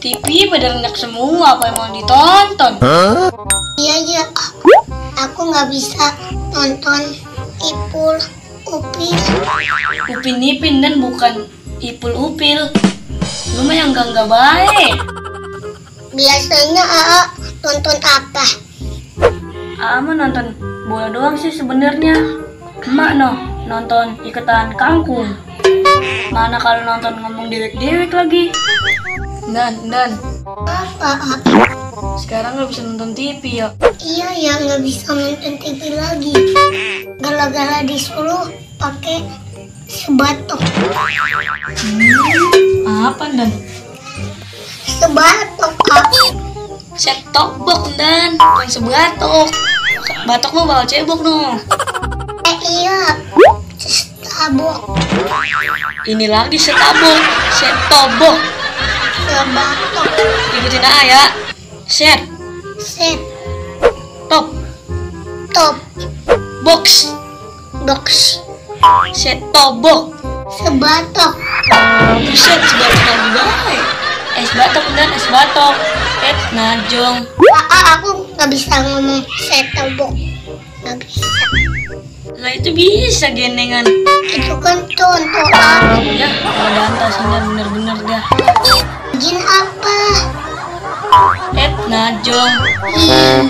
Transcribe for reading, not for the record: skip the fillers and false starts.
TV pada rendak semua, apa yang mau ditonton? Iya, aku nggak bisa nonton Ipul Upil. Upin Ipin dan bukan Ipul Upil. Lu mah yang enggak baik. Biasanya AA nonton apa? Mah nonton bola doang sih sebenarnya. Emak nonton iketan kangkung. Mana kalau nonton ngomong dewek-dewek lagi. Dan Apa? sekarang nggak bisa nonton TV ya. Iya ya, nggak bisa nonton TV lagi. Gara-gara disuruh pakai sebatok. Apa dan? Sebatok, Kak. Set top box dan bukan sebatok. Batok mah bakal cebok Iya. Setabok. Ini lagi setabok, set tobok. Sebatok. Ikutin aja ya. Set Set. top Top. box Box. set tobok. Sebatok. Buset, sebatok lagi baik. Es batok dan es batok. Najong. Aku nggak bisa ngomong setabok. Nggak bisa. Lah itu bisa genengan. Itu kan contoh. Ya, kalau dantasnya bener-bener dah. Jin apa? Najong. Ih.